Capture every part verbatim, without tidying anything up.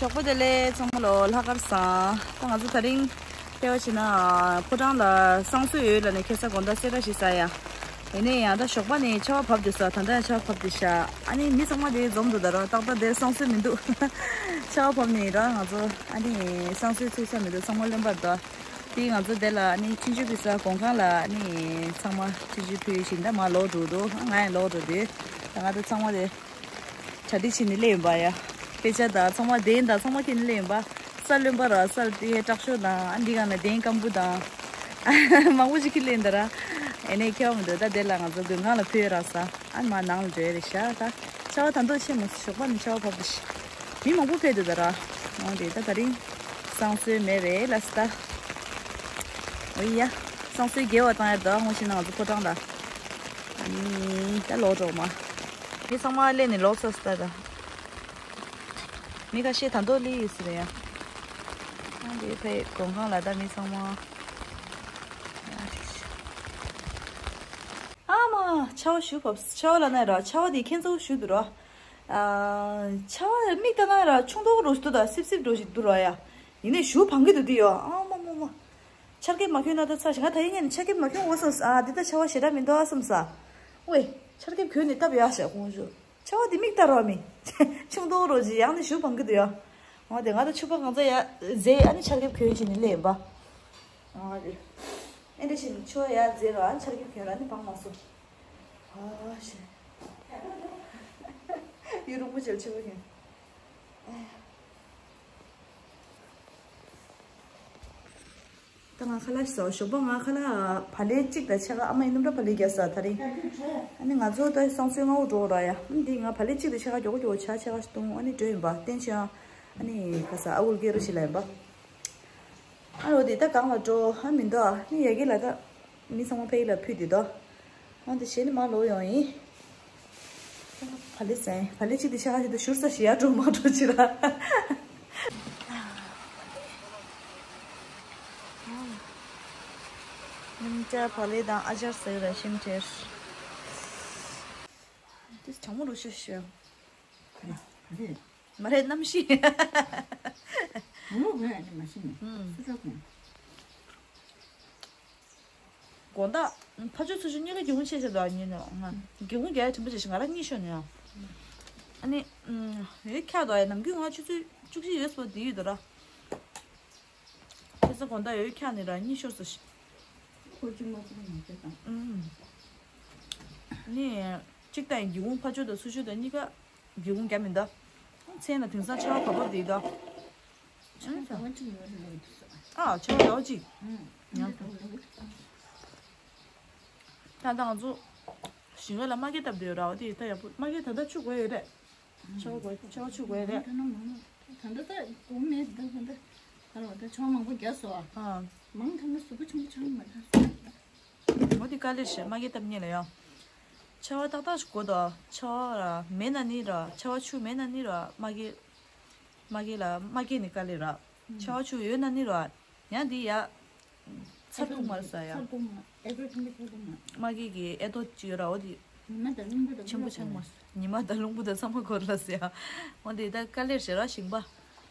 ཞོགས་པ་བདེ་ལེགས་ཚང་མ་ལོ། ལྷག་དཀར་བཟང་། ད་ང་ཚོ་དེ་རིང་ཕལ་བ་ཕྱིན་ན་ཕོ་བྲང་ལ་བསང་གསོལ་ཡོད་ལབ་ནས་ཁ་སང་དགོང་དག་གསལ་བསྒྲགས་ཤིག་ཟ་ཡ། ཡིན་ནའི་ཡང་ད་ཞོགས་པ་ནས་ཆར་པ་བབས་བསྡད་ས། ད་ལྟ་ཡང་ཆར་པ་བབས་བསྡད་ཤག་ཨ་ནི་མི་ཚང་མ་དེ་འཛོམས་འདུག་ད་ར་ཏག་ཏག་དེར་བསང་གསོལ་མི་འདུག་ཆར་པ་བབས་ནས་ར་ང་ཚོ་ཨ་ནི་བསང་གསོལ་ཚུགས་ས་མི་འདུག་ཚང་མ་རློན་པར་འདུག་དེ་ང་ཚོ་དེ་ལ་ཨ་ནི་ཆུང་ཆུང་གི་ས་གོང་ཁང་ལ་ཨ་ནི་ཚང་མ་ཆུང་ཆུང་ཕུལ་བཞིན་ད་མར་ལོག་འགྲོ་འདུག་ང་ཡང་ལོག་འགྲོ་དུས་ད་ང་ཚོ་ཚང་མ་དེ། གྲ་སྒྲིག་བྱས་ནས་སླེབས་ཡིན་པ་ཡ། དཔེ་ཆ་དང་ཚང་མ་གདན་དང་ཚང་མ་ཁྱེར་ནས་སླེབས་ཡིན་པ། ས་རློན་པ་ར་ས་དེ་དྲག་ཤོས་དང་ཨ་འདི་གང་ལ་གདན་སྐམ་པོ་དང་། མང་པོ་ཞིག་ཁྱེར་སླེབས་ཡིན་ད་ར། ཨེ་ནས་ཁྱེར་བ་མི་འདུག་ད་དེ་ལ་ང་ཚོ་མགོན་ཁང་ལ་ཕུལ་རག་ས། ཨ་མ་ནང་ལ་འགྲོ་ཡ་རེད་ཤག་ད་ཆར་པ་ད་མདོག་ཆེ་མོ་ཞོགས་པ་ནས་ཆར་པ་བབས་ཤག་མི་མང་པོ་ཕེབས་འདུག་ད་ར། འོང་དེ་ད་དེ་རིང་བསང་གསོལ་མེད་པས་ལགས་སོ་ད། འོ་ཡ། བསང་གསོལ་དགེ་བ་བཏང་ཡ་ད་ངོ་ཤེས་ན་ང་ཚོ་ཕོ་བྲང་ལ། ཨ་ནི་ད་ལོག་འགྲོ་མ། མི་ཚང་མ་སླེབས་ནས་ལོག་ཚར་སོང་ད། མི་ཁ་ཤས་ད་མདོག་སླེབས་ཡོད་ས་རེད་ཡ། ཨ་འདི་ཕའི་གོང་ཁང་ལ་ད་མི་ཚང་མ། ཨ་མ་ཆར་པ་ཞེ་པོ་བབས། ཆར་པ་ལབ་ན་ར་ཆར་པ་དེ་ཁྱད་མཚར་པོ་ཞེ་པོ་འདུག་ར། ཨ་ཆར་པ་མིག་ལྟ་ན་ར་ཆུང་མདོག་འདྲ་ཞིག་འདུག་ད་སིབ་སིབ་འདྲ་ཞིག་འདུག་ར་ཡ། ཡིན་ནའི་ཞེ་པོ་བབས་ཀྱི་འདུག་དེ་ཡ། ཨ་མ་མ་མ། ཆར་ཁེབས་མ་གྱོན་ན་ད་ཚར་ཞིག་ང་ད་ཡིན་ངེས་ནས་ཆར་ཁེབས་མ་གྱོན་འོ་བསམ་ས། ཨ་འདི་ད་ཆར་པ་ཞེ་དྲག་མི་འདུག་ཨ་བསམ་ས། ཝེ། ཆར་ཁེབས་གྱོན་ནས་སྟབས་ཡག་ཤག་ཁོང་ཚོ། ཆར་པ་འདི་མིག་ལྟ་རོགས་མི། ཆུང་མདོག་འདྲ་ཅིག་ཡང་ནས་ཞེ་པོ་བབས་ཀྱི་འདུག་ཡ། འོ་དེ་ང་ད་ཕྱུ་པ་གང་ཚ་ཡ་རྫས་ཨ་ནི་ཆར་ཁེབས་གྱོན་བྱས་ནས་སླེབས་ཡིན་པ། ཨ་རེད། ཨེ་འདྲ་བྱས་ནས་ཕྱུ་པ་ཡ་རྫས་ར་ཨ་ནི་ཆར་ཁེབས་གྱོན་ར་ནི་བབས་མ་སོང་། ཨ་ཤེ། ཡུ་རུ་མུ་ཅལ་ཕྱུ་པ་གྱོན། ད་ང་ཁ་ལག་ཟ། ཞོགས་པ་ང་ཁ་ལག་བག་ལེབ་གཅིག་དང་ཕྱེད་ཀ། ཨ་མ་ཡིས་སྣུམ་འདྲ་བག་ལེབ་བརྒྱབ་ས་དེ་རིང་། ཨ་ནི་ང་ཚོ་ད་བསང་གསོལ་སྔ་པོ་འགྲོ་ར་ཡ། ཨ་ནི་འདི་ང་བག་ལེབ་གཅིག་དང་ཕྱེད་ཀ་མགྱོགས་པོ་མགྱོགས་པོ་ཇ་ཕྱེད་ཀ་ཞིག་བཏུང་། ཨ་ནི་འགྲོ་ཡིན་པ། བསྟན་ཆེ་ཡང་ཨ་ནི་ཁ་ས་ཨ་ཁུ་སྐལ་རྡོར་ཞིག་ལ་ཡིན་པ། ཨ་རོ་དེ་ད་གང་ལ་འགྲོ་ཨ་མི་འདུག་ཨ་ནི་ཡ་གི་ལ་ད། མི་ཚང་མ་ཕ་གི་ལ་ཕུད་དེ་དོ། འོན་ཏེ་གཞན་ནི་མ་ལོག་ཡོང་ཡིན། བག་ལེབ་ཟས། བག་ལེབ་གཅིག་དེ་ཤ་ཁ་ཞིག་ཏུ་བཞུར་ས་ཞིག་ཡར་འགྲོ་མར་འགྲོ་ཅི་ལ། སྣུམ་སྦྱར་བག་ལེབ་དང་ཨ་ཅར་ཟས་ར་ཞིམ་ཁྲེར། དེ་གྲང་མོ་རུ་ཤོད་ཤོད། མ་རེད་གནམ་གཤིས། ངོ་མ་ངས་ནི་མ་ཤེས་ནས། ཨུམ། སུ་ཚོགས་ནས། དགོང་དག་ཕ་ཆོས་ཚུལ་ཤོད་གཉིས་ཀ་སྒེའུ་ཁུང་ཕྱེ་བྱས་འདུག་ཉིན་ནས་ང་སྒེའུ་ཁུང་རྒྱག་ཡ་དྲན་པ་བྱས་ཤིང་ང་རང་གཉིད་ཤོར་ནས་ཡང་། ཨ་ནི། ཨུམ། འོད་འཁྱག་འདུག་ཡ། ནམ་རྒྱུན་ང་ཆུ་ཚོད་བཅུ་གཅིག་ཡོལ་སོང་དེ་ཡོད་འདུག་ར། ཁ་སང་དགོང་དག་འོད་འཁྱག་ནས་ར་གཉིད་ཤོར་སོང་ཤིག་ཁོ་གཅིག་མ་ཁོ་མ་བྱེད་དང་། ཨུམ། ནི། གཅིག་ད་ཡིན་སྒེའུ་ཁུང་ཕ་ཆོས་དང་ཚུལ་ཤོད་དང་གཉིས་ཀ་སྒེའུ་ཁུང་རྒྱག་མི་འདུག་མཚན་ལ་དེང་སང་ཆར་པ་བབས་པ་དེ་འདུག་ཆར་པ་ཟླ་བ་གཅིག་ཡོད་རེད་ལབ་འདུག་ཨ་ཆར་པ་ཟླ་བ་གཅིག་ཨུམ། ཡང་ད་ལྟ་ང་ཚོ་ཞིང་ཁ་ལ་མ་གི་བཏབ་བསྡད་ཡོད་ར། འོ་དེ་ད་ཡག་པོ་མ་གི་ད་ལྟ་ཆུ་དགོས་ཡོད་རེད། ཆར་པ་དགོས་ཆར་པ་ཆུ་དགོས་ཡོད་རེད། ད་ལྟ་ད་དགོས་མེད་ད་ད་ལྟ་ད་ལྟ་ཆར་པ་མང་པོ་རྒྱག་སོང་ཨ། ཨ། མང་ད་ལྟ་གཟུགས་པོ་ཆུང་ཆུང་མ་རེད། འོ་དེ་དཀའ་ལས་རེད། མ་གི་བཏབ་ཉེ་ལ་ཡང་། ཆར་པ་ཏག་ཏག་ཞིག་དགོས་དོ། ཆར་པ་ར་མེད་ན་ནི་ར་ཆར་པ་ཆུ་མེད་ན་ནི་ར་མ་གི། མ་གི་ལ་མ་གི་ནི་དཀའ་ལས་ར། ཆར་པ་ཆུ་ཡོད་ན་ནི་ར། ཡང་འདི་ཡ། ཚར་ཐུག་མ་རེད་ས་ཡ། ཚར་ཐུག་མ་ཨེ་ཀར་ཆེན་པོ་ཚར་ཐུག་མ། མ་གི་གི་ཨེ་ཏོ་ཅི་ཡོད་ར་འོ་དེ། ཉི་མ་དང་རླུང་བུ་དང་ཆེན་པོ་ཆགས་མ། ཉི་མ་དང་རླུང་བུ་དང་ཚང་མ་འཁོར་ལ་ས་ཡ། འོ་དེ་ད་དཀའ་ལས་རེད་ར་ཞིང་པ།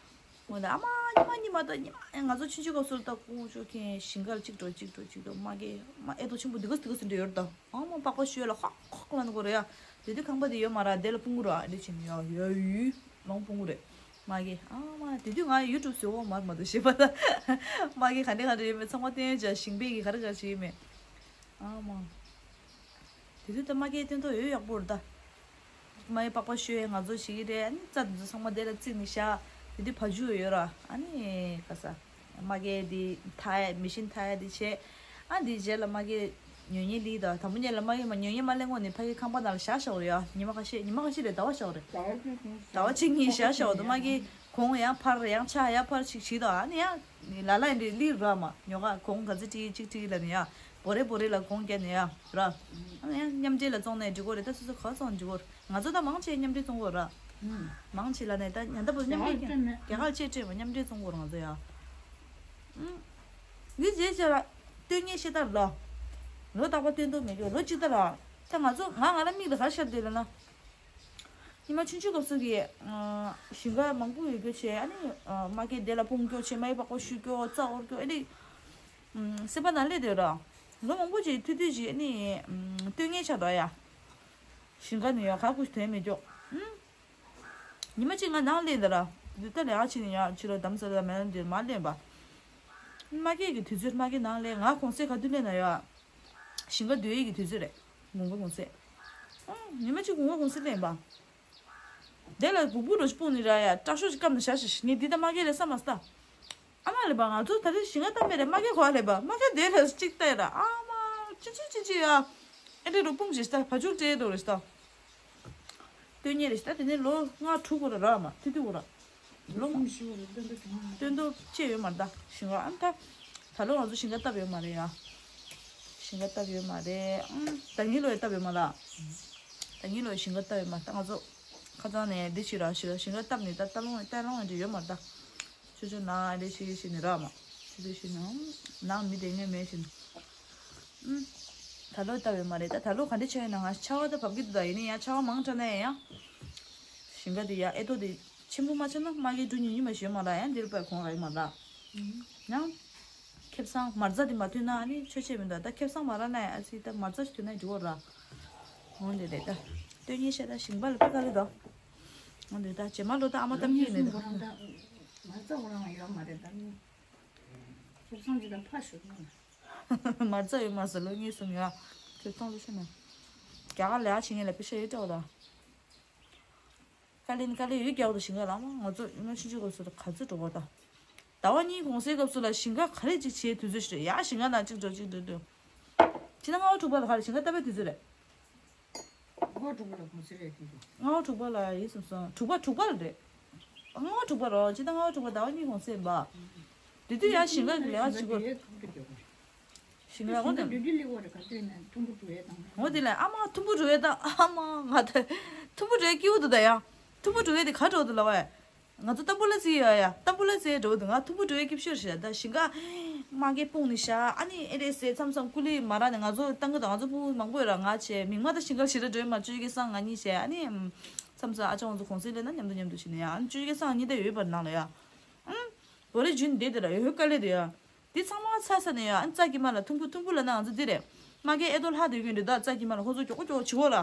འོ་ན་ཨ་མ་ཉི་མ་ཉི་མ་ད་ཉི་མ་ང་ཚོ་ཆུང་ཆུང་སྐབས་སུ་ད་ཀུང་ཅོ་ཁེན་ཞིང་ཁར་གཅིག་འགྲོ་གཅིག་འགྲོ་གཅིག་འགྲོ་མ་གི་མ་ཨེ་ཏོ་ཆེན་པོ་འདི་ག་འདི་ག་སུ་འདྲ་ཡོད་ད། ཨ་མ་པགས་པ་ཞོལ་ལ་ཧག་ཧག་ལ་ནི་གོ་རེ་ཡ། དེ་དུས་ཁང་པ་དེ་ཡོད་མ་ར་དེ་ལ་སྤུང་གུ་ར་འདི་ཆེན་ཡ་ཡ་ཡུ་མང་སྤུང་གུ་རེ། མ་གི་ཨ་མ་དེ་དུས་ང་ཡུ་ཊུབ་བཟོ་འོ་མར་མ་དུ་ཤེས་པ་ད། མ་གི་ག་འདྲ་ག་འདྲ་ཡོད་མེད་ཚང་མ་བསྟན་ཡོད་ཅག་ཞིང་པས་གི་ག་རེ་ག་རེ་བྱེད་ཡོད་མེད། ཨ་མ། དེ་དུས་ད་མ་གི་སྟོན་ཐོག་ཡོད་ཡག་པོ་རེད་ད། མ་ཡི་པགས་པ་ཤོས་ང་ཚོ་ཞིག་གི་རེད། ཨ་ནི་རྩྭ་དེ་ཚོ་ཚང་མ་དེ་ལ་བརྩིགས་ནས་བཞག་དེ་དུས་བ་ཕྱུགས་ཡོད་ར། ཨ་ནི་ག་ས། མ་གི་དེ་ཐ་ཡ་མི་ཤིན་ཐ་ཡ་དེ་བྱས། ཨ་དེ་རྗེས་ལ་མ་གི་ཉོ་ཉེ་ལི་ད་དང་པོ་ཉེ་ལ་མ་གི་མ་ཉོ་ཉེ་མ་ལེན་གོང་ནས་ཕ་གི་ཁང་པ་ནང་ལ་བཞག་བཞག་རེད་ཡ། ཉི་མ་ཁ་ཤས་ཉི་མ་ཁ་ཤས་རེད་ཟླ་བ་བཞག་རེད། ཟླ་བ་གཅིག་གཉིས་བཞག་བཞག་འདུག་མ་གི་གོང་ཡང་འཕར་ཡང་ཆག་ཡང་འཕར་ཅིག་བྱེད་དོ། ཨ་ནི་ཡང་ལ་ལ་ཡིན་འདྲ་ལི་ར་མ་ཉོ་ག་གོང་ག་ཚོད་བྲིས་གཅིག་བྲིས་ལ་ནི་ཡ་བོ་རེ་བོ་རེ་ལ་གོང་བརྒྱབ་ནས་ཡ་ར། ཨ་ནི་ཡང་མཉམ་འབྲེལ་ལ་བཙོང་ནས་འགྲིག་གོ་རེད། ད་སོ་སོ་ག་བཙོང་འགྲིག་གོ་རེད། ང་ཚོ་ད་མང་ཆེ་མཉམ་འབྲེལ་བཙོང་གོ་ར། མང་ཆེ་ལ་ནས་ད་ཉ་ད་པོ་མཉམ་འབྲེལ་རྒྱ་གར་ཆེ་སྤྲད་མ་མཉམ་འབྲེལ་བཙོང་གོ་ར་ང་ཚོ་ཡ། འདི་རྗེས་ཆ་ལ་སྟོན་ངེས་ཤེས་ལྟར་ལ། ལོ་རྟག་པར་སྟོན་ཐུབ་མེད་རྒྱུ་ལོ་གཅིག་ལྟར་ལ། ད་ང་ཚོ་ང་ང་རང་མིག་ལ་ག་རེ་ཤར་འདུག་ལབ་ན། ཉི་མ་ཆུང་ཆུང་སྐབས་སུ་གི་ཨ་ཞིང་ཁ་མང་པོ་ཡོད་རྒྱུ་བྱས། ཨ་ནི་ཨ་མ་སྐད་དེ་ལ་དཔུང་སྐྱོར་བྱས། མ་ཡི་པགས་པ་བཤུ་སྐྱོར། རྩྭ་བོར་སྐྱོར། ཨ་ནི་ཨམ་སེམས་པ་ནང་སླེབས་བསྡད་ཡོད་ར། ལོ་མང་པོ་ཅིག་ཐུག་དུས་ཅིག་ཨ་ནི་ཨམ་སྟོན་ངན་ཆགས་འདུག་ཡ། ཞིང་ཁ་ནས་ཡ་ག་ཁུ་དོན་མེད་ཀྱོག་ཨུམ། ཉི་མ་གཅིག་ང་ནང་སླེབས་འདི་ར། འདི་ལྟ་ལས་ཀ་བྱེད་ནས་ཡ་ཕྱི་ལོགས་འདམ་ཟ་ལ་མེ་ལ་འདིར་མ་སླེབས་པ། མ་སྐད་ཀྱི་དུས་ཚོད། མ་སྐད་ནང་སླེབས། ང་གུང་སེང་ག་དུས་སླེབས་ན་ཡ། ཞིང་ཁ་སྡོད་ཡས་ཀྱི་དུས་ཚོད་རེད། དགོང་དག་གུང་སེང་། ཨང་། ཉི་མ་གཅིག་དགོང་དག་གུང་སེང་སླེབས་པ། དེ་ལ་སྦུག་སྦུག་རོ་ཞིག་སྤུངས་ནས་ར་ཡ། སྐྲ་ཤོག་ཅིག་བསྐམས་ནས་བཞག་ཤག་ངས་འདི་ལྟ་མ་སྐད་རེད་བསམ་མ་སོང་། ཨ་མ་ལེ་པ། ང་ཚོ་ད་རེས་ཞིང་ཁ་བཏབ་མེད་རེད། མ་སྐད་གོ་བ་ལེ་པ། མ་སྐད་དེ་ལ་གཅིག་ལྟ་ཡ་ར། ཨ་མ། ཅི་ཅི་ཅི་ཅི་ཡ། ཨེ་འདྲ་རུ་སྤུངས་ཤིག་ད། བ་ཕྱུགས་སྤྲད་འགྲོ་རེད་ད། སྟོན་ཉེ་རེད་ཤག་ད་དེ་ནས་ལོ་ལྔ་དྲུག་གོ་ར་ར་མ་ཐུ་ཐུ་གོ་ར། ལོ་ལྔ་བཞི་བོ་ར་སྟོན་ཐོག་བྱུང་། སྟོན་ཐོག་བཅད་ཡོད་མ་རེད་ད། ཞིང་ཁ་ཨ་ད། ད་ལོ་ང་ཚོ་ཞིང་ཁ་བཏབ་ཡོད་མ་རེད་ཡ། ཞིང་ཁ་བཏབ་ཡོད་མ་རེད། ཨང་། ད་ཉིན་ལོ་ཡ་བཏབ་ཡོད་མ་རེད། ད་ཉིན་ལོ་ཡ་ཞིང་ཁ་བཏབ་ཡོད་མ་རེད། ད་ང་ཚོ་ཁ་སང་ནས་འདི་བྱེད་ར་ཞིང་ཁ་བཏབ་ནས་ད་ལྟ་ལོང་ལྟ་ལོང་འདྲ་ཡོད་མ་རེད་ད། ཆུ་ཆུ་ནང་ཨ་རེ་ཞིག་ཞིག་ནི་ར་མ། ཆུ་ཆུ་ཞིག་ནང་ནང་མི་དེ་ངས་མེད་ཞིག་ནི། ཨུམ། ད་ལོ་ལྟ་བའི་མ་རེད་ད། ད་ལོ་ག་འདྲ་ཆགས་ཡོད་ན། ང་ཆར་པ་ད་བབས་ཀྱི་འདུག་ད་ཡིན་ནའི་ཡང་ཆར་པ་མང་དྲགས་ན་ཡང་། ཞིང་ཁ་དེ་ཡ་ཨེ་ཏོ་དེ་ཆེན་པོ་མ་ཆགས་ན་མ་གི་འབྲུ་ཉུང་ཉུང་མ་ཞིག་ཡོད་མ་ར། ཡང་འདིར་པའི་གོང་ར་ཡོད་མ་ར། ཡང་། ཁེ་བཟང་མ་རྩ་དེ་མ་ཐོན་ན་ཨ་ནི་ཆོས་ཆེ་མི་འདུག་ད་ཁེ་བཟང་མ་རག་ན་ཡང་ཨ་ཙི་ད་མ་རྩ་ཞིག་ཐོན་ན་འགྲིག་གོ་ར། འོང་དེ་རེད་ད། སྟོན་ཉེ་བཤད་ད་ཞིང་པ་ལ་དཔེ་དཀའ་ལས་འདུག་འོང་དེ་ད་རྗེས་མ་ལོ་ད་ཨ་མ་གཏམ་སྐྱེས་ནས་འདུག་མ་རྩ་ཁོ་རང་ཡོད་མ་རེད་ད། ཁེ་བཟང་ཅིག་ད་ཕ་ཞོག་ན། མ་རྩ་ཡོད་མ་ཟེར། ལོ་གཉིས་གསུམ་ཡ། ཁྱོད་ཚང་ལོ་ཤི་ན། རྒྱ་གར་ལས་ཨ་ཆེ་ངེད་ལ་པེ་ཤ་ཡོད་ཀྱག་ད། དཀའ་ལས་ནི་དཀའ་ལས་ཡོད་ཀྱག་ད། ཞིང་ཁ་ལ་མ་ང་ཚོ་ཡུལ་མ་ཤི་ཅི་དགོས་ཟེར་ག་ཚོད་འགྲོ་བ་ད། ཟླ་བ་གཉིས་གུང་སེང་སྐབས་སུ་ལ་ཞིང་ཁ་ག་རེ་ཅིག་བྱེད་དུས་ཚོད་ཞིག་རེད་ཡ། ཞིང་ཁ་ནང་གཅིག་འགྲོ་གཅིག་འགྲོ་དུས། ཕྱི་ཟླ་ལྔ་པ་དྲུག་པ་ལ་ག་རེ་ཞིང་ཁ་བཏབ་པའི་དུས་ཚོད་རེད། ལྔ་པ་དྲུག་པ་ལ་གུང་སེང་རེད་དེ་དུས། ལྔ་པ་དྲུག་པ་ལ་ཡིན་སོང་སོང་། དྲུག་པ་དྲུག་པ་ལ་རེད། ལྔ་པ་དྲུག་པ་རོ། ཕྱི་ཟླ་ལྔ་པ་དྲུག་པ་ཟླ་བ་གཉིས་གུང་སེང་ཡིན་པ། དེ་དུས་ཡང་ཞིང་ཁ་གི་ལས་ཀ་བྱེད་དགོས། ཞིང་ཁ་ལ་འོ་དེ། འོ་དེ་ལ་ཨ་མ་ཐུམ་བུ་འགྲོ་ཡས་དང་། ཨ་མ་ང་ད་ཐུམ་བུ་འགྲོ་ཡས་སྐྱིད་པོ་འདུག་ད་ཡ། ཐུམ་བུ་འགྲོ་ཡས་དེ་ག་འགྲོ་འདུག་ལབ་པ། ང་ཚོ་ཏམ་བུ་ལ་རྩེ་ཡོད་ཡ། ཏམ་བུ་ལ་རྩེ་འགྲོ་འདུག་ང་ཐུམ་བུ་འགྲོ་ཡས་སྐྱིད་ཤོས་རེད་ད། ཞིང་ཁ་མ་གི་སྤུངས་ནས་བཞག་ཨ་ནི་ཨེ་རེད་ཟེར་མཚམས་མཚམས་ཀུ་ལི་མ་རག་ནས། ང་ཚོ་ཏང་གི་དང་ང་ཚོ་ཕྲུ་གུ་མང་པོ་ཡོད་ར། ང་བྱས་མིག་དམར་ད་ཞིང་ཁ་ཞིག་ར་འགྲོ་ཡས་མ། བཅུ་གཅིག་གི་སང་ང་གཉིས་བྱས་ཨ་ནི་མཚམས་མཚམས་ཨ་ཅག་ང་ཚོ་གུང་སེང་སླེབས་ན་མཉམ་དུ་མཉམ་དུ་ཕྱིན་ནས་ཡ། ཨ་ནི་བཅུ་གཅིག་གི་སང་གཉིས་ད་ཡོད་པར་ནང་ལ་ཡ། ཨང་། བོ་རེ་ཇུན་དེ་དེ་ལ་ཡོད་དཀའ་ལས་དེ་ཡ། དེ་ཚང་མ་ཚར་ས་ནས་ཡ། ཨ་ནི་རྩྭ་སྐྱེས་མ་ལ་ཐུམ་བུ་ཐུམ་བུ་ལ་ན་ང་ཚོ་འདི་རེད། མ་གི་ཨེ་ཏོ་ལྷག་དེ་གོན་འདི་ད། རྩྭ་སྐྱེས་མ་ལ་ཁོ་ཚོ་ཀྱོག་ཀྱོག་བྱེད་གོ་ལ།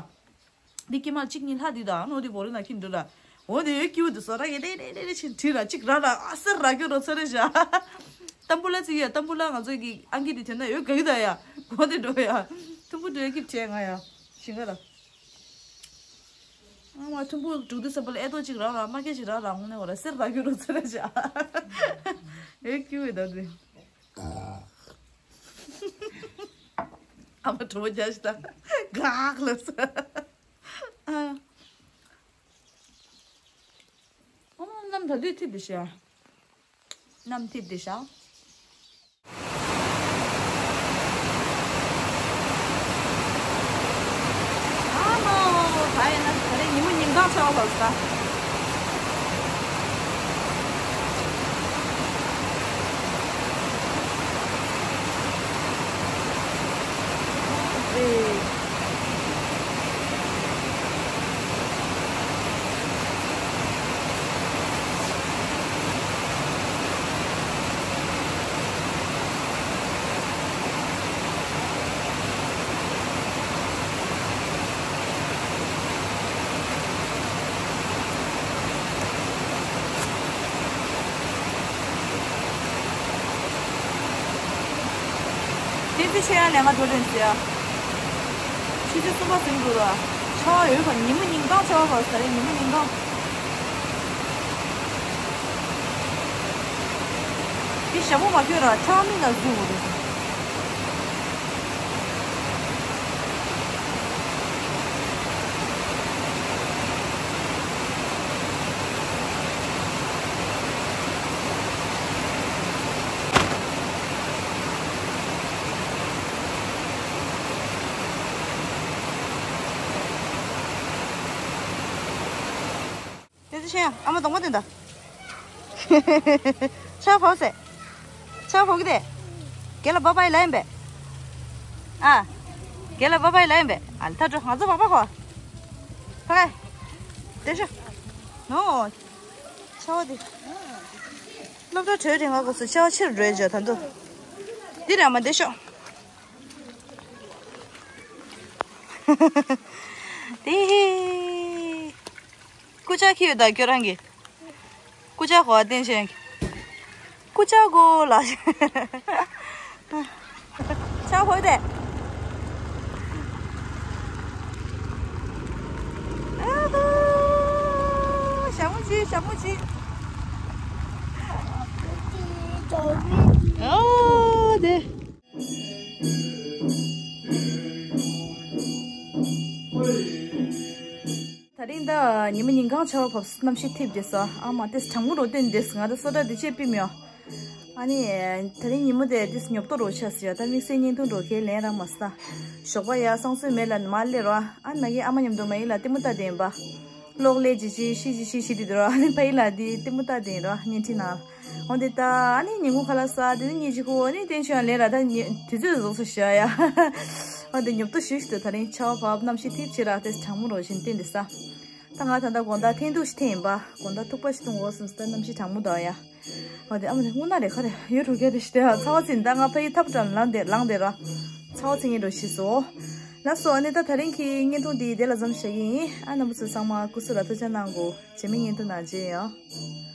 འདི་སྐྱེས་མ་གཅིག་གཉིས་ལྷག་འདི་ད། ཨ་ནོ་དེ་བོ་རེ་ན་ཁྱིམ་འདི་ལ། འོ་དེ་ཡོད་སྐྱིད་པོ་དེ་སོ་ར་གི་རེ་རེ་རེ་རེ་ཕྱིན་དྲི་ར། གཅིག་ར་ར་ཨ་སེར་ར་གི་རོ་ཚོ་རེ་བཞག་ཏམ་བུ་ལ་ཚིག་ཡ། ཏམ་བུ་ལ་ང་ཚོ་གི་ཨང་ཀི་དེ་ཐོན་ན་ཡོད་དགའ་གི་ད་ཡ། གོ་དེ་འགྲོ་ཡ། ཐུམ་བུ་འགྲོ་ཡ་སྐྱིད་བྱས་ང་ཡ། ཞིང་ཁ་ལ། ཨ་མ་ཐུམ་བུ་དྲུག་དུ་སམ་པ་ལ་ཨེ་ཏོ་གཅིག་རག་ར། མ་སྐད་ཅིག་རག་ར། དངོས་གནས་བ་ར་སེར་ར་གི་རོ་ཚ་ར་བྱ། ཨེ་ཀྱུ་ཨེ་ད་དེ། ཨ་མ་གྲོ་བོ་རྒྱག་ཤི་ད། གག་ལབ་ས། ཨ་མ་གནམ་ད་དུས་ཐིབས་དེ་ཤ། གནམ་ཐིབས་བསྡད་ཤག་ཨ་མ། ད་ཡིན་ན་ད་རེས་ཉིན་མོ་ཉིན་གང་ཆགས་པ་ལ། ཨེ། དེ་ཚེ་ཆེ་ཡང་ལས་ང་འགྲོ་རན་ཟེར། ཆུ་ཚོད་གསུམ་པ་ཟིན་འགྲོ་ལ། ཆར་པ་ཡོད་པ། ཉིན་མོ་ཉིན་གང་ཆར་པ་བབས་ས་རེད། ཉིན་མོ་ཉིན་གང་། དེ་ཞྭ་མོ་མ་བསྐྱོད་ར་ཆར་པ་མིག་ལ་འཛུལ་འོང་རེད། དེ་ཚེ་ཤེས་ཡ། ཨ་མ་གདོང་པ་དེ་འདྲ། ཆར་པ་བབས་སེ། ཆར་པ་བབས་ཀྱི་དེ། རྒན་ལགས་བཱའི་བཱའི་ལབ་ཡིན་པས། ཨ། རྒན་ལགས་བཱའི་བཱའི་ལབ་ཡིན་པས། ཨ་ལ་ད་འགྲོ། ང་ཚོ་བཱའི་བཱའི་གོ། ཕ་ག། དེ་ཤོག་ནོ། ཆར་པ་དེ། སློབ་གྲྭ་གྲོལ་རིང་ག་སྐབས་སུ་ཆར་པ་ཆེ་རུ་འགྲོ་ཡ་ཇོ་ད་འདུག་འདི་ར་མ་བསྡད་ཤོག་དེ་ཧེ། སྐུ་ལྕགས་འཁྱེར་ཡོད་ད་ཁྱོད་རང་གི་སྐུ་ལྕགས་གོ་བ་བསྟན་བྱས། སྐུ་ལྕགས་གོ་ལ། ཆར་པ་དེ། ཨ་ཧོ། ཞྭ་མོ་གཅིག་ཞྭ་མོ་གཅིག་ཨོ་དེ། ད་རིང་ད་ཉི་མ་ཉིན་གང་ཆར་པ་བབས་གནམ་གཤིས་ཐིབས་བསྡད་ས། ཨ་མ་ཏེས་གྲང་མོ་རོ་བསྟན་བསྡད་ས། ང་ད་སོ་ཏྲ་འདི་ཆས་པི་མི་ཡོང་། ཨ་ནི་ད་རིང་ཉི་མ་དེ་ཏེས་ཉོབ་ཏོ་རོ་ཆགས་ས་ཡ། ད་དམིགས་བསལ་བརྙན་ཐུང་རོ་ཁས་ལེན་རང་མ་ས། ཞོགས་པ་ཡ་སང་སོས་མེད་ལ་མ་སླེབས་རོ། ཨ་ནི་མ་གི་ཨ་མ་མཉམ་དུ་མ་ཡིན་ལ་ལྟད་མོ་ལྟ་བསྡད་ཡིན་པ། གློག་ཀླད་ཅི་ཅི་ཤི་ཅི་ཤི་ཤི་དེ་དུ་རོ། ཨ་ནི་ཕ་ཡི་ལ་དེ་ལྟད་མོ་ལྟ་དེ་རོ་བརྙན་འཕྲིན་ནང་། འོན་ཏེ་ད་ཨ་ནི་ཉིན་གུང་ཁ་ལག་ཟ་དེ་ནི་ཉི་ཅི་ཁོ་ཨ་ནི་ཏེན་ཤོན་ལེ་ར་ད་ཉི་དུས་ཚོད་རྫོགས་སོ་ཤ་ཡ། འོན་ཏེ་ཉོབ་ཏོ་ཞུ་ཞུ་དུ་ད་རིང་ཆར་པ་བབས་གནམ་གཤིས་ཐིབས་ཆེ་ར་ཏེ་གྲང་མོ་རོ་བཞིན་བསྟན་དེ་ས། ད་ང་ད་ད་དགོང་དག་ཐེངས་གཅིག་ཐེངས་ཡིན་པ་དགོང་དག་ཐུག་པ་ཞིག་བཏུང་འོ་སོང་ས། ད་གནམ་གཤིས་གྲང་མོ་ད་ཡ། འོན་ཏེ་ཨ་མ་དེ་སྔོ་ན་རེ་ཁ་རེ་ཡོད་རུ་གེ་དེ་ཤི་དེ་ཚ་བ་ཚིན། ད་ང་ཕ་ཡི་ཐབ་གྲམ་ལངས་དེ་ལངས་དེ་ར་ཚ་བ་ཚིན་ངེ་འགྲོ་ཤི་སོ། ལགས་སོ། ཨ་ནི་ད་ད་རིང་གི་བརྙན་ཐུང་འདི་དེ་ལ་མཚམས་བཞག་གི་ཡིན། ཨ་རྣམ་པ་ཚོ་ཚང་མ་སྐུ་གཟུགས་ལ་ཐུགས་ཅག་གནང་དགོས། རྗེས་མའི་བརྙན་ཐུང་ནང་མཇལ་ཡོང་།